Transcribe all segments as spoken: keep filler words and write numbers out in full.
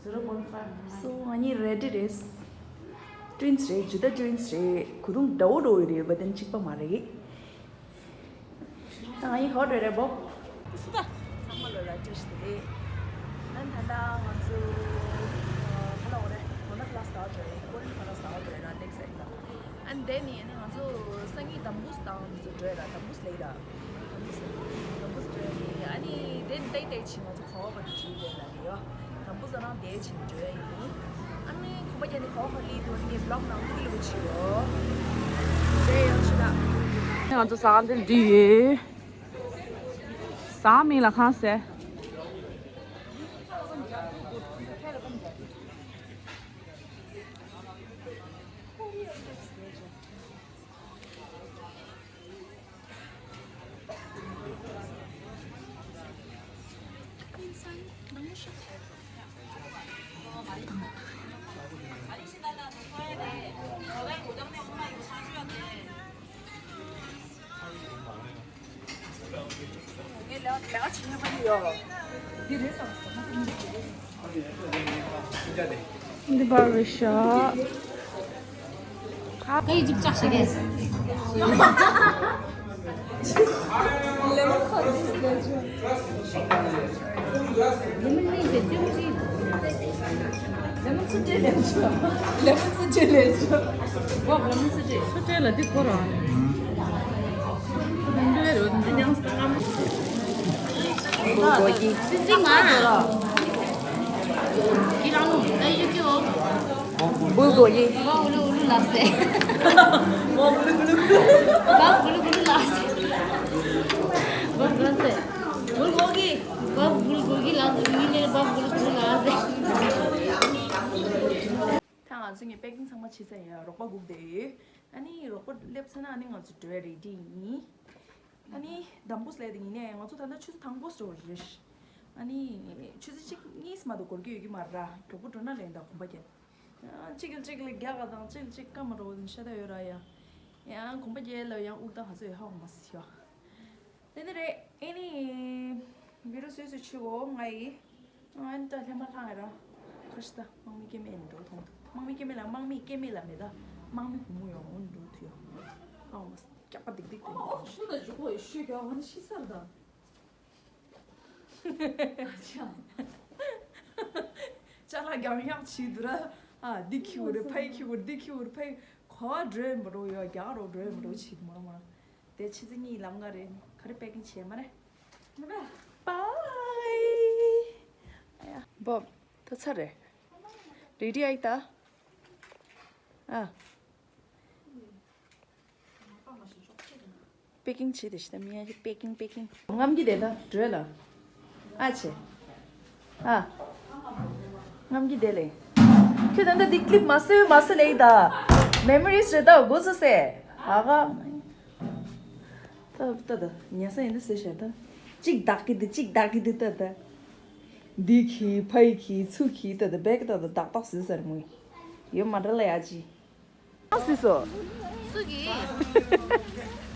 So ང་གཉིས་ready རེད། Twins རེད། ཇི་ལྟར་twins རེད། གོས་ཐུང་འདྲ་བོ་འགྲོ་ཡི་རེད་པ། དེ་ནི་གཅིག་པ་མ་རེད། ད་ང་གཉིས་ག་པར་འགྲོ་རེད་པོ། སུ་ད། ཚང་མ་ལོ་ལ་བཀྲ་ཤིས་བདེ་ལེགས། ཨ་ནི་ད་ལྟ་ང་ཚོ་ག་ལ་འོ་རེད། གོ་ན་ཁ་ལག་ཟ་བར་འགྲོ་ཡི། ཀོ་རིན་ཁ་ལག་ཟ་བར་འགྲོ་ཡི་ར། ལེགས་སེ་ལ། ཨ་ནི་དེ་ནི་ཨ་ནི་ང་ཚོ་སང་ཉིན་དམ་བུས་དང་འདི་ཚོ་འགྲོ་ཡི་ར། དམ་བུས་ལེགས་ར། དམ་བུས་དམ་བུས་འགྲོ་ཡི། ཨ་ནི་དེ་ནི་ཏེ་ཏེ་ཆི་ང་ཚོ་ག་བ་བ་དུ་བྲིས་དེ་ལ་ཡོད། དམ་བུ་ཟ་རང་དེ་ཕྱིན་འགྲོ་ཡ་ཡིན། ཨ་ནི་ཁོ་པ་རྒྱ་ནི་གོ་ཁ་ལི་དུ་ནི་བློག་ནང་ལུག་ལུག་ཆི་ཡོད། རེད་ཡོད་ཆི་ད། ང་ཚོ་ཟ་ཁང་འདིར་འདི་ཡོད། ཟ་མི་ལ་ཁང་ཟེར། འདི་པར་རེད་ཤག་ཀ་ཡི་ཅིག་ལྕགས་ཤིག་རེད། ལེ་མོན་ཁ་ཟིག་ཟེར་ཆོག་ལེ་མོན་ནི་ཟེར་ཅུང་ཅིག་ལེ་མོན་ཚུ་ཏྲེ་ལེ་ཆོག་ལེ་མོན་ཚུ་ཏྲེ་ལེ་ཆོག་བོ་ལེ་མོན་ཚུ་ཏྲེ། ཚུ་ཏྲེ་ལ་འདི་ཁོ་རང་། འདི་རེད་འདི་ཉང་སྟ་ངམ། སི་ཙི་མ། ཁྱེད་རང་ལ་ད་ཡོད་ཀྱི་འོ། བུལ་གོ་ཡི། བ་འུ་ལུ་འུ་ལུ་ལ་སེ། བ་འུ་ལུ་འུ་ལུ་ལ་སེ། བ་འུ་ལུ་སེ། བུལ་གོ་གི། བ་འུ་ལུ་གོ་གི་ལ་སེ། ཡིན་ལེ་བ་འུ་ལུ་འུ་ལུ་ལ་སེ། ད་ང་ཚོ་ངས་པེ་ཀིང་ཚང་མ་བྱས་ཚར་ཡིན། རོགས་པ་སྒུག་བསྡད་ཡོད། ཨ་ནི་རོགས་པ་སླེབས་ཚར་ན་ཨ་ནི་ང་ཚོ་འགྲོ་ཡ་རེ་ཌི་ཡིན། ཨ་ནི་དམ་བུས་ལས་དེ་ཡིན་ནས་ང་ཚོ་ད་ལྟ་ཆུ་ཚོད་དང་པོ་འགྲོ་རེད། ཨ་ནི་ཆུ་ཚོད་གཅིག་གཉིས་མ་གཏོགས་འགོར་གྱི་ཡོད་ཀྱི་མ་རེད། མགྱོགས་པོ་འགྲོ་ན་ལེན་ད་གོམ་པ་རྒྱག་གཅིག་གིས་གཅིག་ལ་རྒྱག་ག་དང་གཅིག་ལ་གཅིག་བཀའ་མ་རོགས་དེ་ཤ་སྟག་ཡོད་ར་ཡ། ཡང་གོམ་པ་རྒྱག་ལ་ཡང་དབུགས་བཏང་ཧ་ཚོད་ཧ་འོང་མ་སི་ཡ། དེ་ནི་རེད། ཨེ་ནི་བི་རུ་སོས་སོས་ཆུ་འོ་ང་ཡི། ཨ་ནི་ད་ལྷན་པ་ལྷང་ཡ་ར། ཁ་ཤི་ད་དམག་མི་སྐྱེ་མེད་ནི་འགྲོ་མཐོང་ཐུབ། དམག་མི་སྐྱེ་མེད་ལ་དམག་མི་སྐྱེ་མེད་ལ་མེད་ད། དམག་མི་བུ་མོ་ཡོང་འོ་ནི་འགྲོ་ཐུབ་ཡོ། ཨ་འོ་སྐྱག་པ་སྡིག་སྡིག་དེ་ཨོ་སུ་ད་ཇུ་ཁོ་ཡི་ཤོད་རྒྱག་ང་ནི་ཤི་ས་ར་ད། ཅ་ལག་རྒྱང་ཡག་བྱེད་འདུག་ར། ཨ་འདི་ཁྱི་བོ་རེད་ཕ་ཡི་ཁྱི་བོ་རེད་འདི་ཁྱི་བོ་རེད་ཕ་ཡི་ག་བ་འགྲོས་མ་འགྲོ་ཡོ་རྒྱག་རོགས་འགྲོས་མ་འགྲོ་བྱེད་མོ་ར་མོ་ར། དེ་ཕྱི་ཚེས་གཉིས་ལམ་ཁ་རེད། ག་རེ་པེ་ཀིང་བྱས་མ་རེད། བའི་བའི། ཨ་ཡ། བོབ། ད་ཚར་རེད། རེ་ཌི་ཨ་ཡིག་ད། ཨ། པེ་ཀིང་བྱེད་དེ་ཤི་ད་མི་ཡ་ཞིག་པེ་ཀིང་པེ་ཀིང་། རྔམ་གྱི་དེ་ད་བྲོས་ལ། ཨ་ཆེ། ཨ། རྔམ་གྱི་དེ་ལེ། ཁྱོད་ད་ལྟ་འདི་ཀི་ལིབ་མ་བཟོས་མ་བཟོས་ལེ་ཡི་ད། མེ་མོ་རིས་རེད་ད་འགོ་བཟོ་སེ། ཨ་ག་ད་ད་ད་ཉལ་ས་ཡིན་འདི་ཟེར་བྱས་ད། གཅིག་བདག་གི་འདི་གཅིག་བདག་གི་འདི་ད་ད། འདི་གི་ཕ་ཡི་གི་ཚུ་གི་ད་ད་བེག་ད་ད་བདག་བདག་ཟེར་ཟེར་མོ། ཡོད་མ་འདྲ་ལ་ཡ་ཅི། གང་སྲིད་སོ། སུ་གི་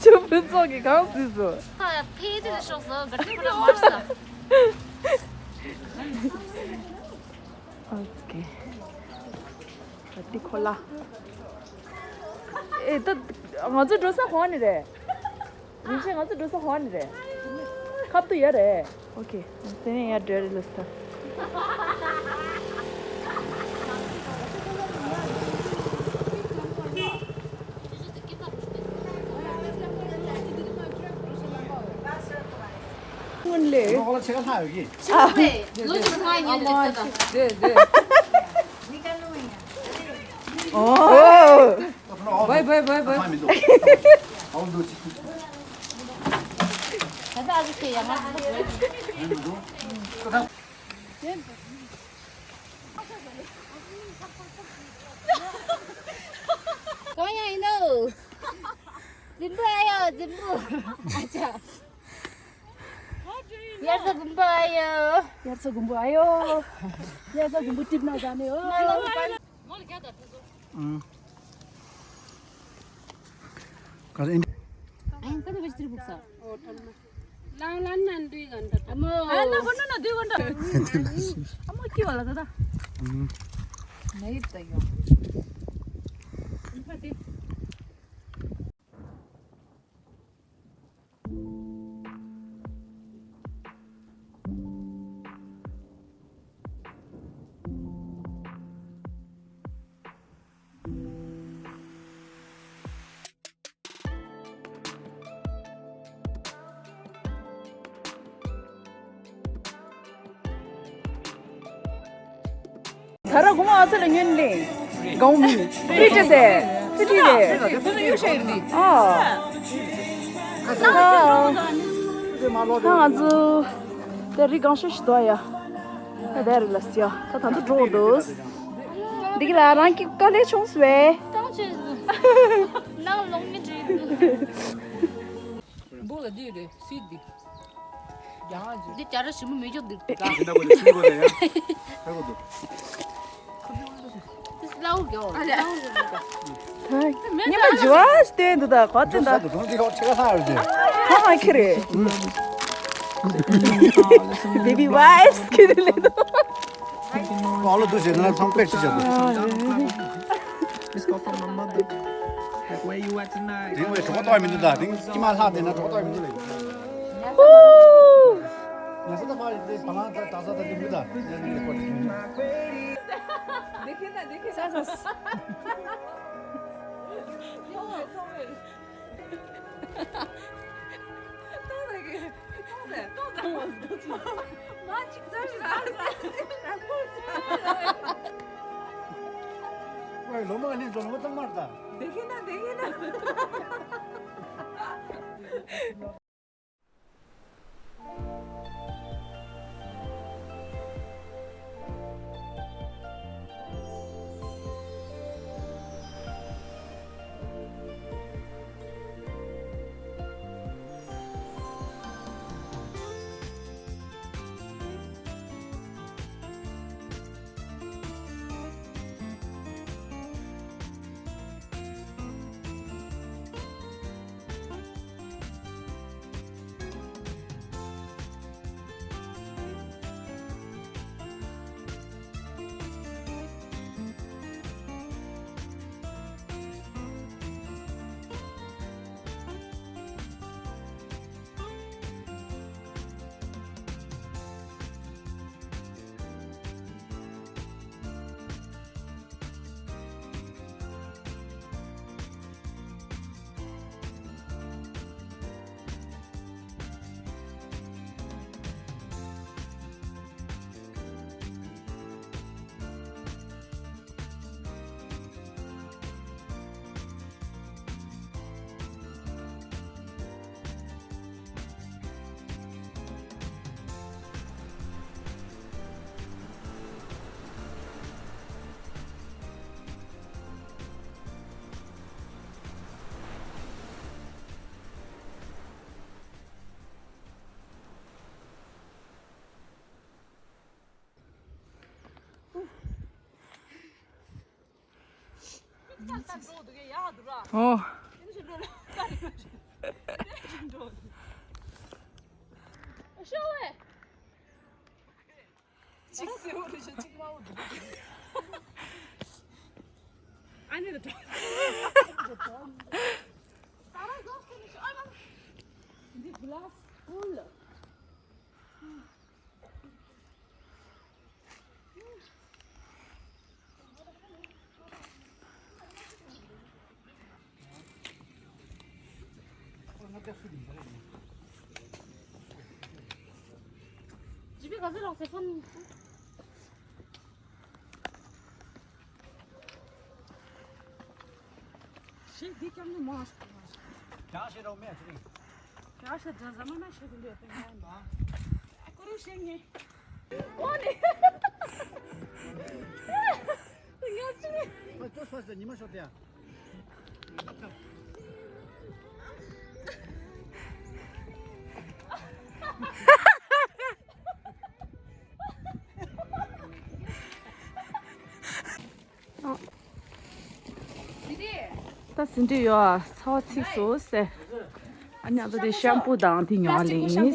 ཆུ་ཕུན་ཚོགས་ཀྱི་གང་སྲིད་སོ། ཧ་ཕེ་དེ་ལ་ཤོག་སོ་ག་ཏི་ཁོ་ལ་མར་ས། ཨོ་ཀེ། ག་ཏི་ཁོ་ལ། ཨེ་ད་ང་ཚོ་འགྲོ་ས་ཧོ་ནི་རེད། རིན་ཆེན་ང་ཚོ་འགྲོ་ས་ཧོ་ནི་རེད། ཁབ་ཏུ་ཡོད་རེད། ཨོ་ཁེ། དེ་ནས་ཡར་འགྲོ་རེད་ལོས་ད། སྔོན་ལས། ཨ། རེད་རེད། ཨོ། བའི་བའི་བའི་བའི། གང་ཡང་ཡིན་ནོ། རྫིང་བུ་ཨ་ཡོ་རྫིང་བུ། ཨ་ཅག་དབྱར་རྩྭ་དགུན་འབུ་ཨ་ཡོ། དབྱར་རྩྭ་དགུན་འབུ་ཨ་ཡོ། དབྱར་རྩྭ་དགུན་འབུ་ཊིབ་ན་ཟ་ནི་ཨོ། ཨང་། ག་རེ། ཨ་ཡང་ཀ་ཏི་བེ་ཅི་ཏྲི་བུག་ས། ལང་ལང་ན་འདུས་ག་འདྲ། ཨ་མོ། ཨ་ན་གོ་ན་ན་འདུས་ག་འདྲ། ཨ་མོ་ཀི་བ་ལ་ད་ད། ནའི་ད་ཡོང་། ད་ར་གོང་ཨ་ཚ་ལ་ཉོན་ལེ། གང་མི་ནི། ཕི་ཏི་ཟེར། ཕི་ཏི་རེད། ཨ། ད་ང་ཚོ་དེ་རི་གང་ཤོས་ཤིག་འདུག་ཡ། ད་དེ་རི་ལ་སི་ཡ། ད་ད་འདུག་འགྲོ་འདུག་འདི་གི་ལ་རང་གི་དཀའ་ལས་བྱུང་སོང་བས། ཏང་ཆེ་ནང་ལོང་མི་བྲིས། འབུ་ལ་འདི་རེད་སི་འདི། འདི་རྒྱ་ར་ཞིམ་པོ་མེད་ཀྱང་འདུག་ག་འདི་འདྲ་བོ་ལས་ཚིག་གོ་ལ་ཡ། ཧ་གོ་འདུག་འདི་སླ་བོ་རྒྱོ། སླ་བོ་རྒྱོ། ཉི་མ་འཇུ་བ་སྟོན་འདུག་ད་གོ་སྟོན་ད། འདུག་འདི་ཁོ་ཁྲེ་ཁ་ལྷག་རེད། ཧ་ཧ་ཁྱི་རེད། Baby wipes ཁྱི་རེད་ལེ། ཨོ་ལོ་འདུག་ཟེར་ན་ཚང་པེ་ཁྲི་བྱ་འདུག་དེང་བས་གྲོགས་ཏོག་མི་འདུག་ད་དེང་ཁྱི་མ་ལྷག་དེ་ན་གྲོགས་ཏོག་མི་འདུག་ལ་ཡིན། ཧུ། ང་ས་ད་མ་རེད་དེ་བ་ལང་ད་ད་ས་ད་དེ་མི་ད་ཡ་ནི་ལེ་ཀོ་དེ་ས་ས། ལོ་མ་ལྷན་ཚོ་ལོ་མ་གཙང་མ་རེད་ད། བདེ་གི་ན་བདེ་གི་ན། ཨོ། གཅིག་སེར་པོ་རེད་ཤག་གཅིག་དམར་པོ་འདུག་ཨ་ནི་ད། འདི་གླ་སི་ཕུལ། ཞེ་འདི་ཀྱང་ནི་མ་ཞིག་ཀྱང་ཞེ་རོགས་མེད་ཅིག་ཀྱང་ཞེ་འདྲ་ཟ་མ་ན་ཞེ་གི་འདོད་པའི་ངན་པ། ཨ་ཀོ་རུ་ཞེ་ངེ། ཨོ་ནི། ང་ཅི་ནི། ཨ་ཅོ་ས་ས་ཉི་མ་ཤོར་ཏེ་ཡ། ད་ཟིན་བྲིས་ཡོད་ཨ། ཚ་བ་ཚིགས་སོ་ཟེར། ཨ་ཉག་ཏོ་དེ་ཤམ་པུ་དང་དེ་ཉོ་བ་ལེན་ཡིན།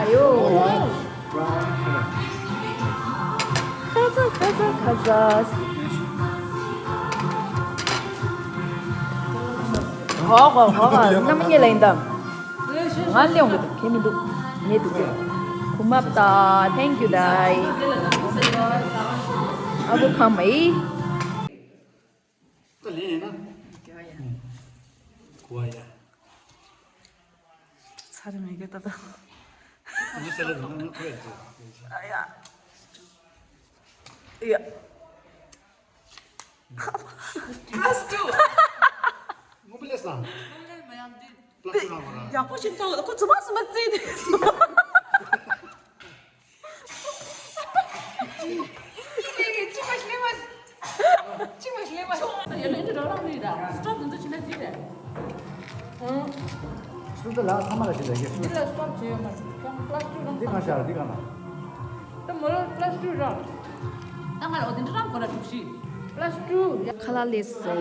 ཨ་ཡོ། ཁ་ཟས་ཁ་ཟས་ཁ་ཟས། ཧོ་ཧོ་ཧོ་ཧོ། རྣམ་གཉིས་ལ་ཡིན་དམ། ང་ལེའུ་འདུག་ཁྱེད་མི་འདུག་ངས་འདུག་གི། ཁུ་མབ་ད། Thank you ད། ཨ་བུ་ཁམས་ཨི། ད་ལེན་ཡིན་ན། གོ་བ་ཡ། ཚར་མེད་གི་ད་ད། ཨ་ནི་སེ་ལ་དང་ང་ཁོ་ཡ་ཚོ། ཨ་ཡ། ཡ། Plus two. ངོ་མ་ལས་སང་། ངོ་མ་ལས་མ་ཡང་འདི། Plus two རང་མ་རང་། ཡག་པོ་ཞིག་བཏང་ལ་ཁོ་ཚོ་མ་སུ་མ་བརྩིས་ཏེ། ཡིན་ལས་ཀྱི་ཅི་མ་ཤི་ལས་མ། ཅི་མ་ཤི་ལས་མ། ཡ་ལས་འདི་རང་རང་རེད་ད། Stop འདི་ཚོ་ཕྱིན་ན་འགྲིག་རེད། ཧུང་། སུ་ད་ལ་ཚང་མ་ལ་ཞིག་ལ་ཡོད། འདི་ལ་stop བྱས་ཡོད་མ་རེད། ཀྱང་plus two རང་། འདི་གང་ཤར་འདི་གང་ན། ད་མོ་ལ་plus two རང་། ད་ང་ལ་འོ་དེ་འདྲ་རང་གོ་ལ་གྲུག་ཤི། Plus two ཡ། ཁ་ལག་ལས་སོ།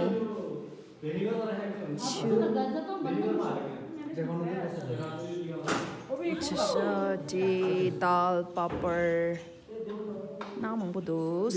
ཆུ། ཆུ་ཤ་ཏི་དཱལ་པ་པར། ནང་མང་པོ་འདུག།